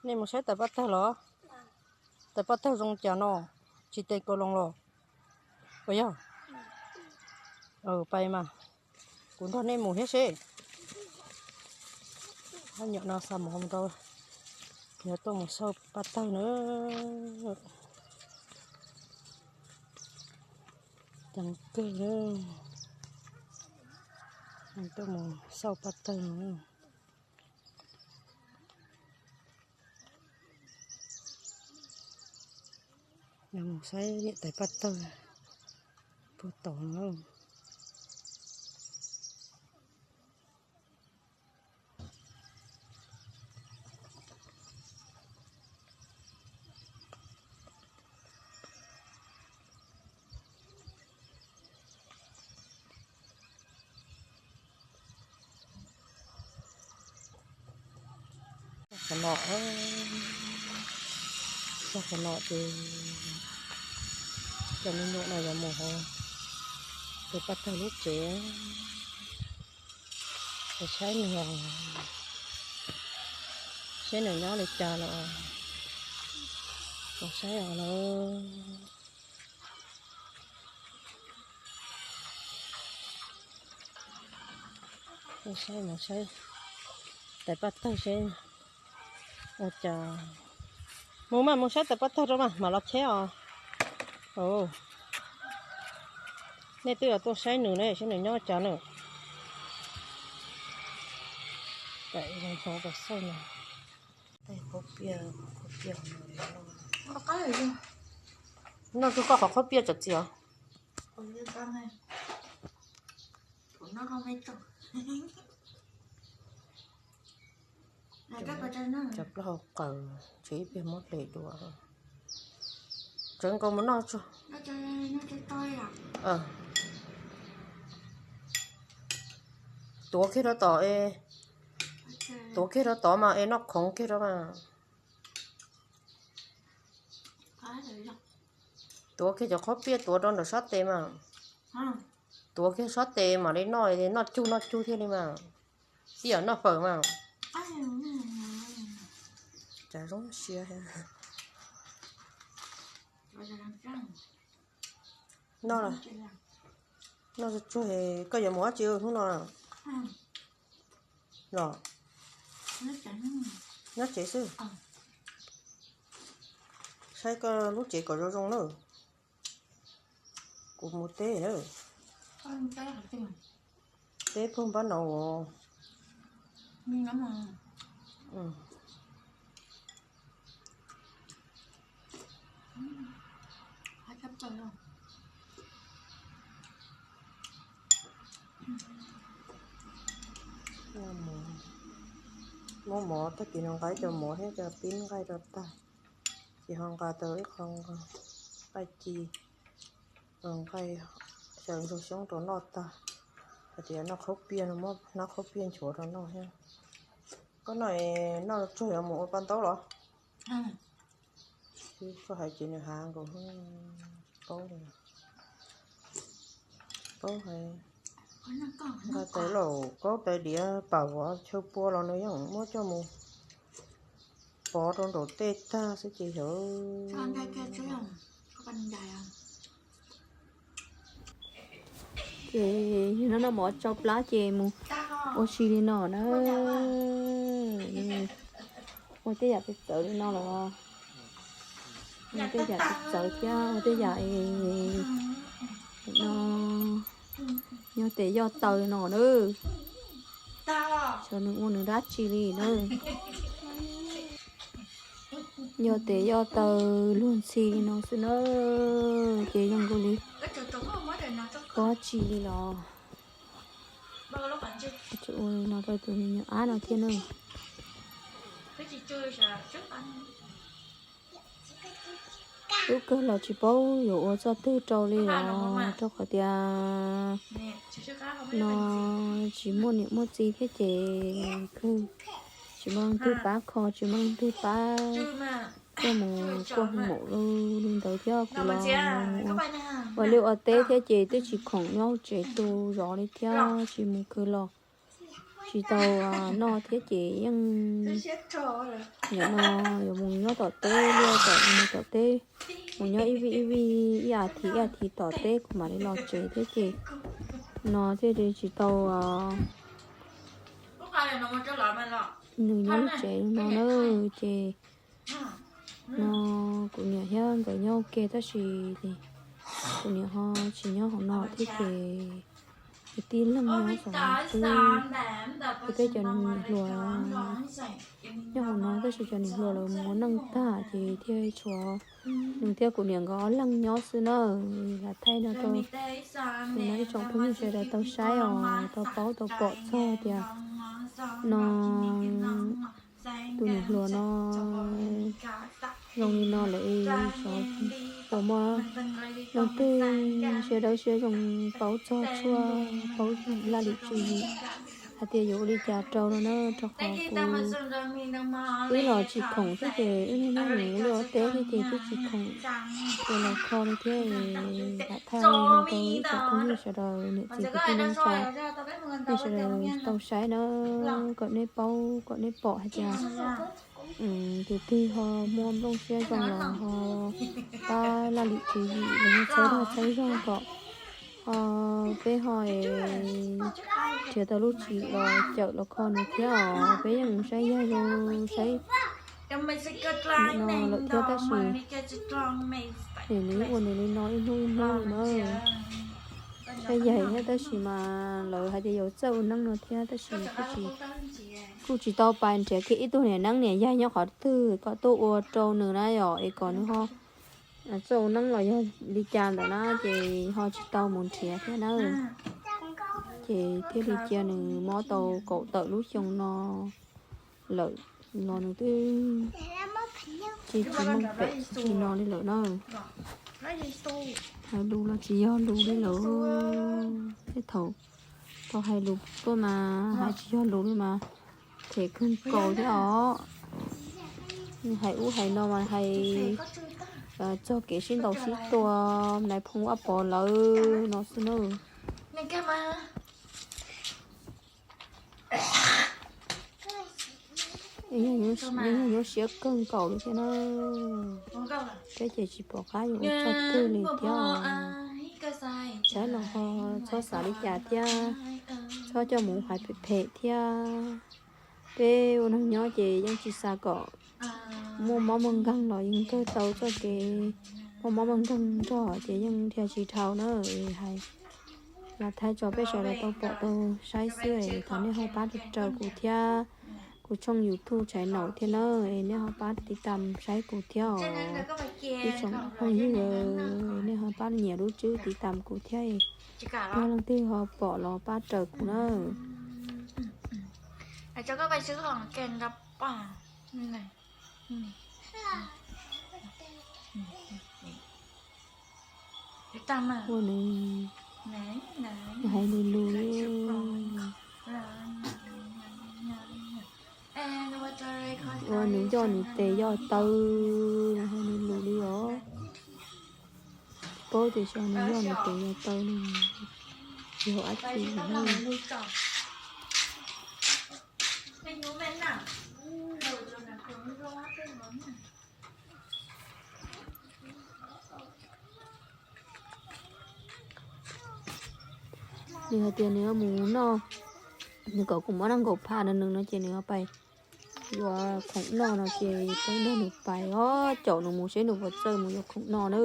Nej mus saib tais paj tawg los? Tais paj tawg zoo cas no, tsis tes kaus loos los? Puas yog? Pais mas, kuv nrog nej mus thiab seb. Ob nyuam no xa mov mus rau, yog tuaj mus xauj paj tawg na. Ceev kawg, tuaj mus xauj paj tawg no. Yog mus saib niam tais paj tawg puag tod no. Qhov no, qhov no ces cov me nyuam no yuav mus hauv tais paj tawg lub tsev, saib nws, saib nws nyob li cas los, los saib os lauj. Saib, mus saib tais paj tawg seb ua cas. Mus mas, mus saib tais paj tawg rau mas mam los cheb os. Nej twb yuav tuaj saib nws ne, saib nws nyob cas na. Tais zoo xov tas xauj no. Tais qhaub piaj, qhaub piaj no. Noj tsuag koj qhov qhaub piaj tsom txiv os. Cov plaub hau qaws, tsev ib pliag muab hle dua. Tseev nkaus mus noj tsuag. Tuav kiag rau tod, tuav kiag rau tod mas es noj khoov kiag rau mas. Tuav kiag cov qhaub piaj tuav rau ntawm sab tes mas. Tuav kiag sab tes mam li noj, noj cug noj cug thiaj li mas. Tib yam noj fawm mas. Cas zoo siab. Noj, noj tsuag, koj yuav mus dab tsi hnub no los? Nyob tsev xwb. Saib koj lub tsev kom zoo zoo na. Kuv mus teb na. Teb puag npab no os. Muab mov, tag kis no nqa ib co mov thiab cov pib nqaij rau tag, ces ho nqa tau ib qho nqaij ci, nqaij xyaw ntsuag xyoob rau noj tag. Hais tias noj qhaub piaj no muab hnab qhaub piaj nchuav rau noj thiab. Koj noj, noj tsuag yuav mus ua paj ntaub los? Koj hais ces nws hav nkaus, paub li, paub hais. Nqa tais laum kaub tais diav pam vov chaw pua los nws yeej muab coj mus pov rau nraum tej tag xwb ces yog. Ces no noj mov tsau plab ces mus ua si li no na. Ua tej yam txawv txawv li no los, ua tej yam txawv txawv thiab ua tej yam no, yog tes yoj taw no na. Xyov nws ua nws dab tsi li na. Yog tes yoj taw luag ntxhi li no xwb na, ces zoo nkaus li pob tsi li los. Tsis ua li no rau tus me nyuam ab no thiab na. Lub kawg los tsis paub yuav ua txoj twg rau li los, rau qhov tias no tsis muaj niam muaj txiv thiab ces kawg tsis muaj leej twg pab kho, tsis muaj leej twg pab coj mus kuaj maum li ntawd thiab. Kuv los ua liaj ua teb thiab ces twb tsis khoom nyob tsev tu zov li thiab, tsis mus kawg los. tsis tau noj thiab ces yeej nim no yuav mus nyob tom teb, liaj tom mus tom teb, mus nyob ib vij ib vij, ib as thiv ib as thiv tom teb kuv mam li los tsev thiab ces no thiaj li tsis tau nws nyob lub tsev no na. Ces no kuv niam thiab nkawd nyob ua ke tab sis kuv niam ho tsis nyob hauv no thiab ces kwv tij leej nyob xav twb ces peb cov niam hluas nyob hauv no tab sis cov niam hluas lawv mus ua neej tag ces thiaj tshuav nws thiab kuv niam nkawd ob leeg nyob xwb na. Lam thaij no rau ib tsoom phooj ywg sawv daws tau saib os, tau paub tau pom txog tias no tus niam hluas no zoo li no lawm es xyov puas muaj leej twg siab dawb siab zoo paub txog tshuaj, paub laj lim tswv yim hais tias yuav ua li cas rau no na, rau qhov kuv wb los tsis khoom thiab ces wb niaj hnub mus ua liaj ua teb thiab ces twb tsis khoom ua los kho li thiab. Lam thaij no rau ib tsoom phooj ywg sawv daws, niam txiv kwv tij neej tsa, nej sawv daws tau saib na, kom nej paub kom nej pom hais tias tus twg ho muaj nplooj siab zoo los ho pab laj lim tswv yim los yog txhawb dag txhawb zog kom ho peb ho nrhiav tau lub txim los cawm los kho nws thiab os. Peb yeej saib yaig zoo saib no lawm thiab tab sis nws ua nws li no ib hnub ib hnub li na. Saib yaig thiab tab sis mas lawv hais tias yuav txawj ua neeb no thiab tab sis kuj tsis tau pais nrhiav kiag ib tug niam neeb niam yaig nyob qhov twg kom tuaj ua rau nws na yom, es kom nws ho txawj ua neeb los yog li cas ntawd na ces ho tsis tau mus nrhiav thiab na. Ces thiaj li cia nws mob tau kaum tawm lub xyoo no lawm los nws twb tsis tsis meej pem tsis no li lawm na. Hais lus los tsis yog lus li lawm. Tej thaum tau hais lus tuaj mas hais tsis yog lus li mas them kawg nkaus thiab os. Nws hais ub hais no mas hais txog kev sib ntaus sib tua, nais phoo Vaj Pov lawv no xwb na. Yog nyuaj siab kawg nkaus li thiab na. Peb ces tsis pom qab yuav ua txoj twg li thiab. Saib los ho txhob xav li cas thiab, txhob coj mus hais phem phem thiab. Peb ua neeg nyob ces yeej tsis xav kom muaj mob muaj nkeeg los yeej kawg tau txoj kev muaj mob muaj nkeeg nrog ces yeej dhia tsis dhau na. Hais los thaij tso peb sawv daws tau pom tau saib xwb, thov nej ho pab raws kuv thiab kuv tshooj YouTube Tshaiv Naum thiab na, es nej ho pab tiv tam saib kuv thiab os. Ib tsoom phooj ywg, nej ho pab nyiam lub tswb tiv tam kuv thiab, yog leej twg ho pom los pab raws kuv na. Ua nws hais lus lus li, ua nws yoj nws tes yoj taw, nws hais lus lus li os. Paub tias xyov nws yoj nws tes yoj taw nws yog dab tsi. Nws hais tias nws yuav mus noj, nws kom kuv muab noj nkaum phav no nws no ces nws yuav pais yuav khoom noj no ces peb nrog nws pais os, caum nws mus seb nws puas txawj mus yuav khoom noj na.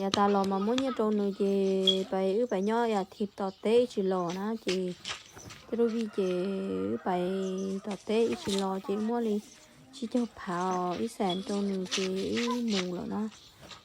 Yav tas los mas muab nyiaj rau nws ces pais wb pais nyob ib as thiv tom teb ib tsis los na ces tej lub vij ces wb pais tom teb ib tsis los ces wb muab li tsib caug phav os ib xees rau nws ces wb mus lawm na.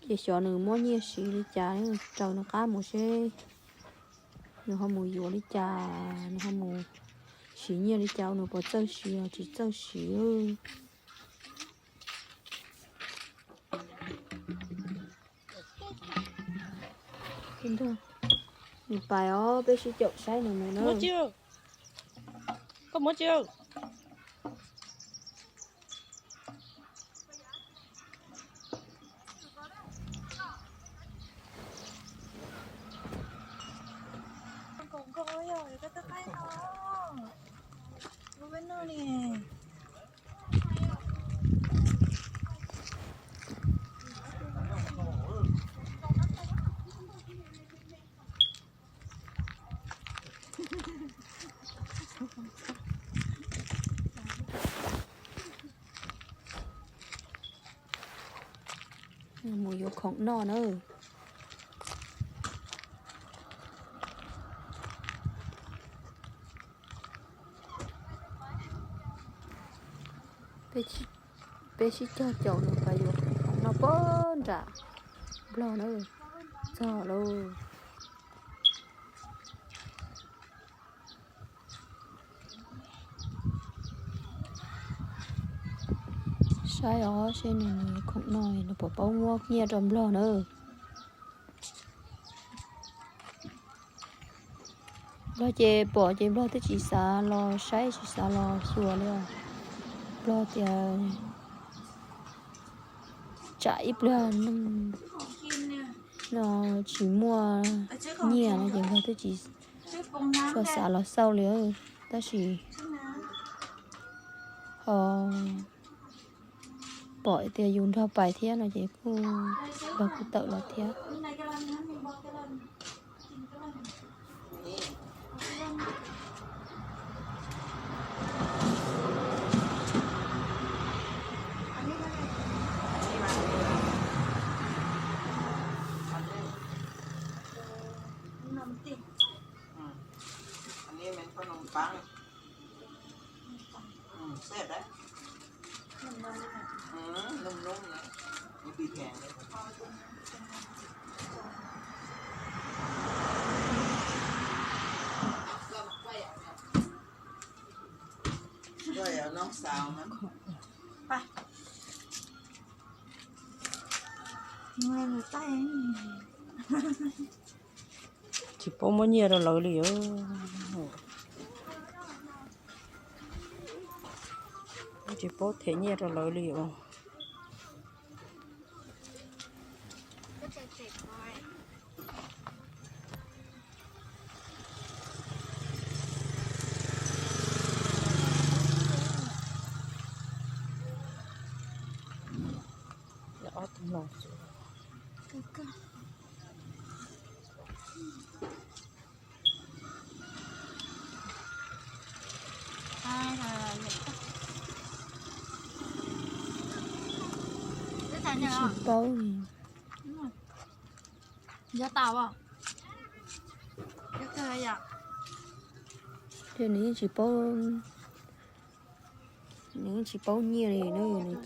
Ces xyov nws muab nyiaj siv li cas, raws nws qab mus seb nws ho mus yuav li cas, nws ho mus siv nyiaj li cas, nws puas txawj siv los tsis txawj siv. Nws pais os, peb sib caum saib nws mus na. Mus yuav khoom noj na. Peb sib cog caum los yuav khoom noj pog nram Nplog na. Txog lauj. Saib os, seb nws khoom no nws puas paub muab nyiaj rau Nplog na. Nplog ces pom ces Nplog twb tsis xav los saib, tsis xav los xyuas li os. Nplog tias tsam ib pliag neeg no tsis muaj nyiaj no ces Nplog twb tsis tshua xav los xauj li. Tab sis ho pom tias yus nrog pais thiab no ces kuj, Nplog kuj tawm los thiab. Tsis paub muab nyiaj rau lawv li os. Tsis paub them nyiaj rau lawv li os. Tsis paub li. Ces nws yeej tsis paub, nws yeej tsis paub nyiaj li na, nws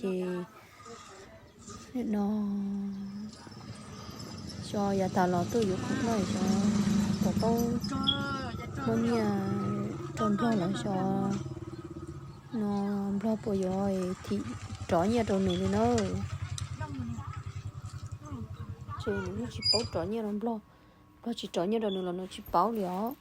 ces no xyov yav tas los tuaj yuav khoom noj xyov puas paub muab nyiaj rau Nplog lawm xyov no Nplog puas yuav thim rov nyiaj rau nws li na. Ces nws yeej tsis paub rov nyiaj rau Nplog, Nplog tsis rov nyiaj rau nws los nws tsis paub li os.